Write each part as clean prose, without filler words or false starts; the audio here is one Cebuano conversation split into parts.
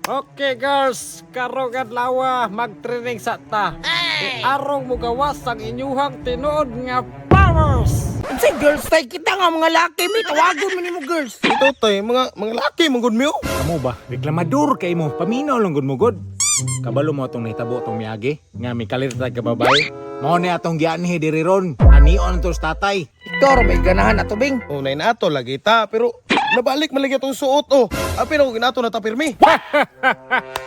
Okay girls, karong adlaw mag-training sa ta. Arong mugawas ang inyuhang tinuod nga powers. Unsay girls tay kita nga mga laki mi tawagon man nimo girls. Ito tay, mga laki man gud mi oh. Kamo ba? Reklamador kay mo. Paminaw lang gud mo gud. Kabalo mo atong nahitabo atong miagi nga mi kalit ta ka babae. Mao ni atong gianhi diri ron. Anion to sa tatay. Ikaw ra may ganahan ato bing. Unay na ato lagi ta, pero nabalik man lagi atong suot oh. Apil ako ginato na ta pirmi.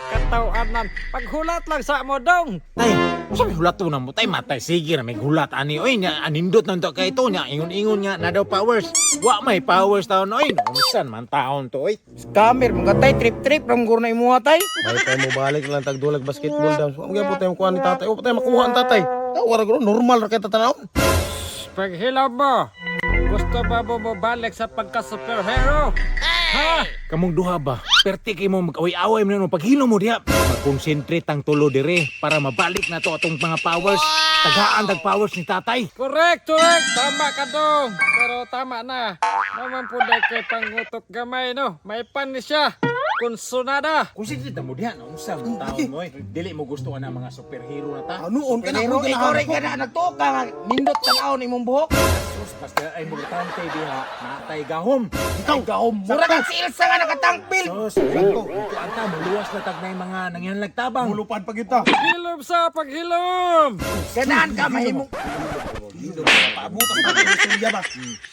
Katawanan, paghulat lang sa mo dong. Tay, unsa may hulat na mo tay matay sige ra may hulat ani oy nya anindot na to kay ito nya ingon-ingon nga na daw powers. Wa may powers taon oy. Unsan man taon to oy. Scammer mga tay trip-trip ram guro na imuha tay. Balik tayo mo balik lang tagdulag basketball daw. Wa gyud po tayo makuha ni tatay. Wa pa tayo makuha ang tatay. Tawara guro normal ra kay tatanawon. Paghilaw mo, gusto ba mo mobalik sa pagka-superhero? Ha? Kamong duha ba? Perti kay mo mag-away-away man mo paghilo mo diha. Mag-concentrate ang tulo dire para mabalik na to atong mga powers. Tagaan tag powers ni tatay. Correct, correct. Tama ka dong. Pero tama na. Naman po dahil kay pangutok gamay, no? May pan ni siya. Konsunada. Concentrate na mo diha no unsa man taon mo oy. Dili mo gusto ana mga superhero na ta. Ano on ka na Pero ako ikaw ganahan ra ko. gana nagtuo ka nga nindot tan-awon imong buhok. Sus basta ay mutante diha natay gahom. Ikaw gahom. Mura kang si Elsa nga nakatangpil. Sus, ko anta muluwas na tag nay mga nangyanlag tabang. Mulupad pa kita. Hilom sa paghilom. Ganahan ka mahimong Paabutan pa tayo sa ba.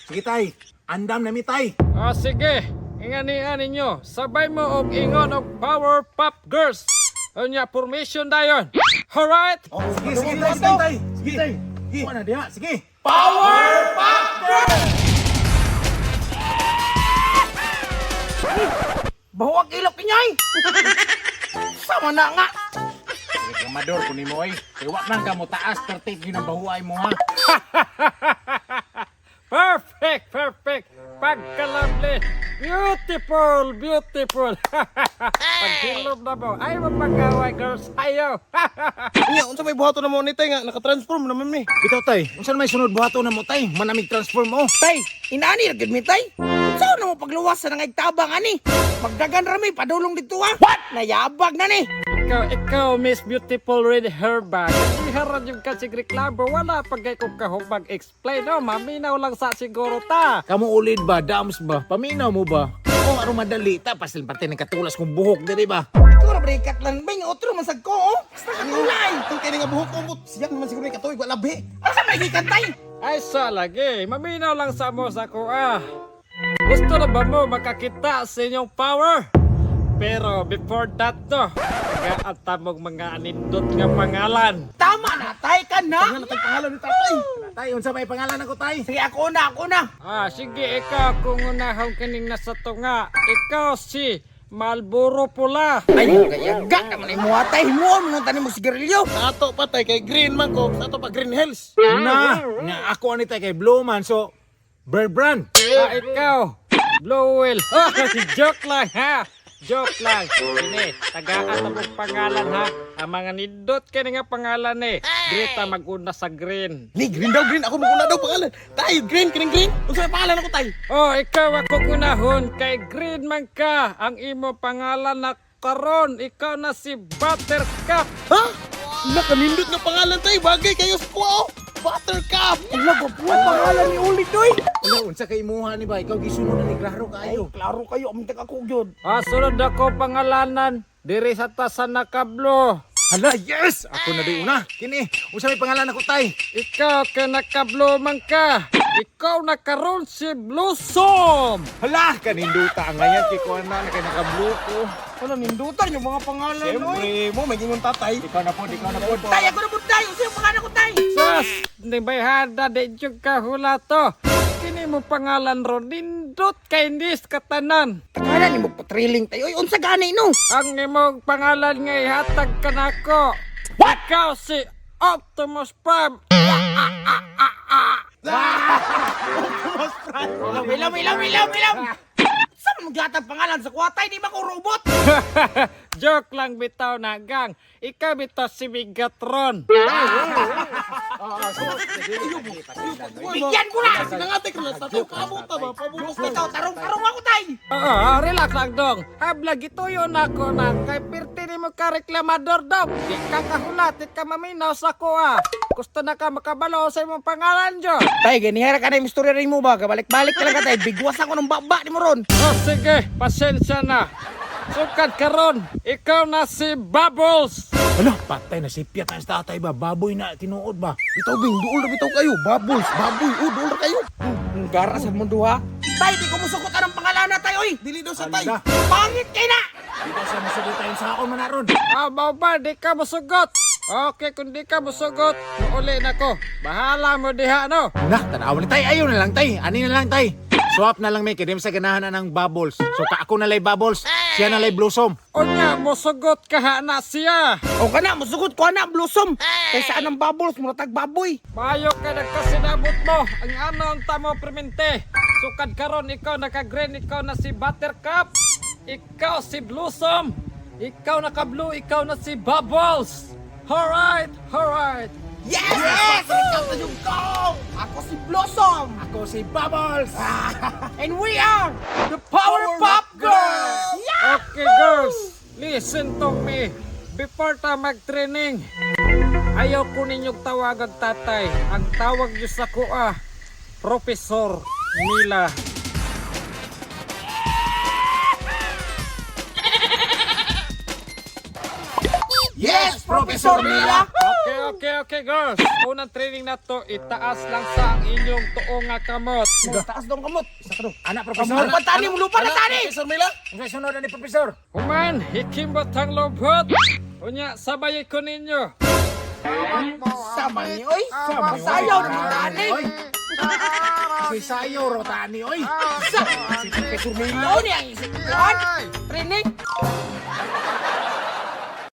Sige tay, andam na mi tay. Ah, sige. Inganian ninyo. Sabay mo og ingon og Power Pop Girls. Unya, formation dayon. Alright? Oh, sige, sige, tay, sige, tay. Sige. Sige. Kuha na diha, sige. bahuwag ilok inyay. Sama na nga. Reklamador ko nimo oy. Kay wa man ka mo taas perti gyud ang bahuay mo ha. Perfect, perfect. Pagkalable. Beautiful, beautiful. Paghilom na mo. Ayaw mapag-away, girls. Ayaw. Unya unsa may buhaton na mo ni tay nga naka-transform naman mi. Bitaw tay, unsa may sunod buhaton na mo tay? Manamig transform oh. Tay, inaani ra gyud mi tay. Sao na mo pagluwas sa nangagtabang ani? Magdagan ra mi padulong dito ah. What? Nayabag na ni. Ikaw, Miss Beautiful Red Hair ba? Iharan yung kasig reklamo. Wala pa kay kong kahubag explain. No, maminaw lang sa siguro ta. Kamu ulid ba, dams ba, paminaw mo ba? Oh, aron madali ta pasil pati nagkatulas kong buhok diri ba. Ikaw ra balikat lang bing otro man sad ko oh. Basta katulay. Ang kini nga buhok ko mo siyang naman siguro ni katuig wa labi. Asa may gikan tay? Ay, sa lagi. Maminaw lang sa mo sa kuha. Gusto na ba mo makakita sa inyong power? Pero before that no, tagaan mong mga anindot nga pangalan. Tama na tay ka na. Ano tay pangalan ni tatay? Tay, unsa may pangalan ako tay? Sige ako na, ako na. Ah, sige, ikaw kung unahong kining nasa tunga. Ikaw si Malboro Pula. Ay, gayaga naman imo tay. Himuon mo nung tanim mo sigarilyo. Sa ato pa tay kay green man ko, sa ato pa Green Hills. Na, nga ako ani tay kay Blue man so Bird Brand. Ah, ikaw, Blue Will. Ah, joke lang ha. Joke lang. Ini, tagaan na mong pangalan ha. Ang mga nindot kini nga pangalan eh. Greta maguna sa green. Ni green daw green ako maguna daw pangalan. Tay green kining green. Unsa may pangalan ako tay? Oh, ikaw ako kunahon kay green man ka. Ang imo pangalan na karon, ikaw na si Buttercup. Ha? Nakanindot nga pangalan tay, bagay kayo sa kuha oh. Buttercup. Ala, gwapo ang pangalan ni Ulit oy. Wala unsa kay imuha ni ba? Ikaw gisunod na ni klaro Ay, kaayo. klaro kayo amintag ako gyud. Ah, sunod ako pangalanan. Diri sa tasan na kablo. Hala, yes! Ako na di una. Kini, unsa may pangalan ako tay? Ikaw kay nakablo man ka. Ikaw na karon si Blossom. Hala, kaninduta ang ngayan kay kuan na kay naka-blue ko. Wala nindutan yung mga pangalan oy. Siyempre mo may gingon tatay. Ikaw na po, ikaw na po. Tay, ako na pud tay. Usa yung pangalan ko tay. Sus, ni bayhada di jud ka hula to. Kini mo pangalan ron nindot kay nis katanan. Tagalan nimo patriling tayo. Oy, unsa gani no? Ang imong pangalan nga ihatag kanako. Ikaw si Optimus Prime. Ilaw, ilaw, ilaw, ilaw, ilaw. Saan mo gatag pangalan sa kuwatay? Di ba ko robot? Joke lang bitaw na gang. Ikaw bitaw si Megatron. Bigyan ko na! Sinangate ka na tatay. Paabot ba? Paabot ka. Ikaw, tarong-tarong ako, tay! Oo, relax lang dong. Habla gituyo na ako na kay pirti ni mo ka reklamador dong. Di ka kahulat, di ka maminaw sa kuha. Gusto na ka makabalo sa imong pangalan jo. Tay, ganihara ka na yung istorya rin mo ba? Kabalik-balik talaga, tay. Bigwas ako ng baba ni mo ron. Oh, sige, pasensya na. Sukad karon, ikaw na si Bubbles. Ano, patay na sipya tayo sa tatay ba? Baboy na tinuod ba? Bitaw bing, duol na bitaw kayo. Bubbles, baboy, oh, duol na kayo. Gara sa mundo, ha? Tay, di ko musukot anong pangalan na, tay, oy! Dili daw sa tay. Ala. Pangit kay na! Dito sa masugot tayo sa ako man ron. Ah, mao ba, di ka musugot. Okay, kung di ka musugot, muuli na ko. Bahala mo diha, no? Na, tanawa ni tay. Ayaw na lang tay. Ani na lang tay. Swap na lang may kay sa ganahan na ng bubbles. So ka ako na lay bubbles, siya na lay blossom. Unya, musugot ka ha na siya. O ka na, musugot ko na, blossom! Kay saan ang bubbles, muratag baboy! Mayo ka nagkasinabot mo. Ang ano ang tamo permente. Sukad karon ikaw naka-green, ikaw na si Buttercup. Ikaw si Blossom. Ikaw naka-blue, ikaw na si Bubbles. Alright, alright. Yes! Yes! Ikaw na yung go! Ako si Blossom! Ako si Bubbles. And we are the Powerpuff Girls! Yeah! Okay girls, listen to me. Before ta mag-training, ayaw ko ninyong tawagan tatay. Ang tawag niyo sa kuha, Professor Mila. Yes, Professor Mila! Okay, girls. Unang training na to, itaas lang sa ang inyong tuong nga kamot. Taas daw ang kamot. Isa ka daw. Anak professor. Lupa tani, lupa na tani! Professor Mila. Ang sunod na ni professor. Human, hikimbot ang lobot. Unya, sabay ko ninyo. Sama ni, oy! Sayaw na mo tani! Oy. Ako'y sayo ro tani oy. Sa! Si Professor Mila ni ang isip ko. Training!